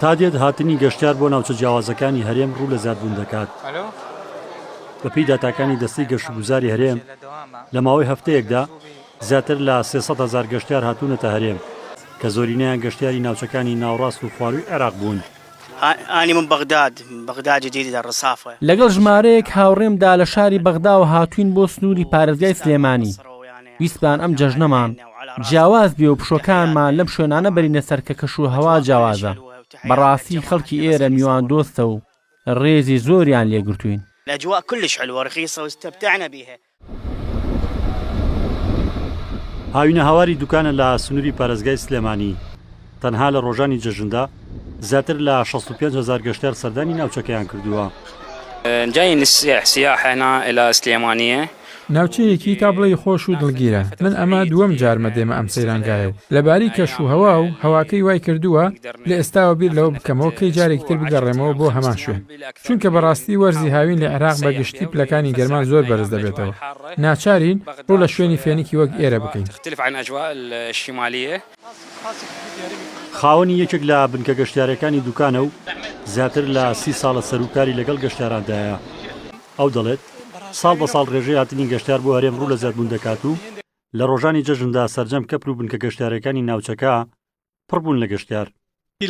تا دێت هاتنی گەشتیار بۆ ناوچە جیاوازەکانی هەرێم ڕوو لە زیادبوون دەکات. بەپێی داتاکانی دەستەی گەشتوگوزاری هەرێم، لە ماوەی هەفتەیەکدا زیاتر لە 300 هەزار گەشتیار هاتوونەتە هەرێم، کە زۆرینەیان گەشتیاری ناوچەکانی ناوەڕاست و خوارووی عێراق بوون. لەگەڵ ژمارەیەک هاوڕێمدا لە شاری بەغداوە هاتووین بۆ سنووری پارێزگای سلێمانی، ویستمان ئەم جەژنەمان جیاواز بێ و پشووەکانمان لەم شوێنانە بەرینە سەر کە کەشوهەوا جیاوازە، بەڕاستی خەڵکی ئێرە میواندۆستە و ڕێزی زۆریان لێگرتووین. هاوینە هەواری دوکانە لە سنووری پارێزگای سلێمانی، تەنها لە ڕۆژانی جەژندا زیاتر لە 65 هەزار گەشتیار سەردانی ناوچەکەیان کردووە. ناوچەیەکی تا بڵێی خۆش و دڵگیرە، من ئەمە دووەم جارمە دێمە ئەم سەیرانگایە و لەباری کەش و هەوا و هەواکەی وای کردووە لە ئێستاوە بیر لەوە بکەمەوە کەی جارێکی تر بگەڕێمەوە بۆ هەمان شوێن. چونکە بەڕاستی وەرزی هاوین لە عێراق بە گشتی پلەکانی گەرما زۆر بەرز دەبێتەوە، ناچارین ڕوو لە شوێنی فێنکی وەک ئێرە بکەین. خاوەنی یەکێک لە بنکە گەشتیارییەکانی دوکانە و زیاتر لە سی ساڵە سەروکاری لەگەڵ گەشتیاراندایە. ئەو دەڵێت، ساڵ بە ساڵ رێژەی هاتنی گەشتیار بۆ هەرێم روو لە زیادبوون دەکات و لە رۆژانی جەژندا سەرجەم کەپر و بنکە گەشتیارییەکانی ناوچەکە پڕ بوون لە گەشتیار.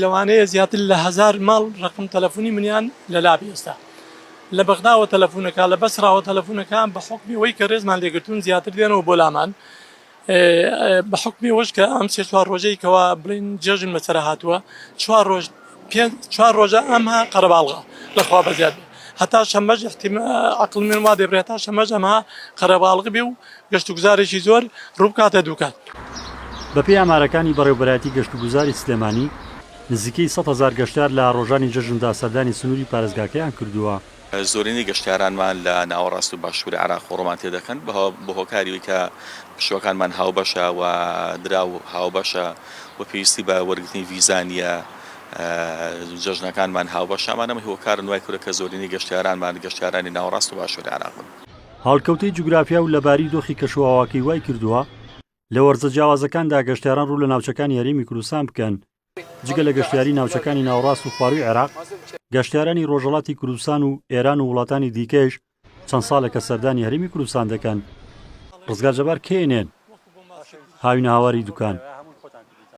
لەوانەیە زیاتر لە هەزار ماڵ رەقم تەلەفونی منیان لەلا بێ ئێستا لە بەغداوە تەلەفونەکە لە بەسراوە تەلەفونەکان بە حوکمی ئەوەی کە رێزمان لێگرتوون زیاتر دێنەوە بۆ لامان بە حوکمی ئەوەش کە ئەم سێ چوار رۆژەی کەوا بڵێین جەژن بەسەرا هاتووە چوار رۆژ پێنج چوار رۆژە ئەمە قەرەباڵغە لەخوا بەزیاد بێ هەتا شەممەش احتما عەقڵ من وا دەبرێ هەتا شەممەش ئەمە قەرەباڵغ بێ و گەشتوگوزارێکی زۆر ڕووبکاتە دوکان. بەپێی ئامارەکانی بەڕێوەبەرایەتی گەشتوگوزاری سلێمانی، نزیکەی 100,000 گەشتیار لە ڕۆژانی جەژندا سەردانی سنووری پارێزگاکەیان کردووە. زۆرینەی گەشتیارانمان لە ناوەڕاست و باشووری عێراق ڕوومان تێدەکەن، بە هۆکاری ئەوەی کە پشووەکانمان هاوبەشە و دراو هاوبەشە و پێویستی بە وەرگرتنی ڤیزا نییە، جەژنەکانمان هاوبەشە، ئەمانە هۆکارن وای کردووە کە زۆرینەی گەشتیارانمان گەشتیارانی ناوەڕاست و باشووری عێراق بن. هەڵکەوتەی جوگرافیا و لەباری دۆخی کەشوهەواکەی وای کردووە لە وەرزە جیاوازەکاندا گەشتیاران ڕوو لە ناوچەکانی هەرێمی کوردستان بکەن، جگە لە گەشتیاری ناوچەکانی ناوەڕاست و خوارووی عێراق، گەشتیارانی ڕۆژهەڵاتی کوردستان و ئێران و وڵاتانی دیکەیش چەند ساڵێکە سەردانی هەرێمی کوردستان دەکەن. ڕزگار جەبار، KNN، هاوینەهاواری دوکان.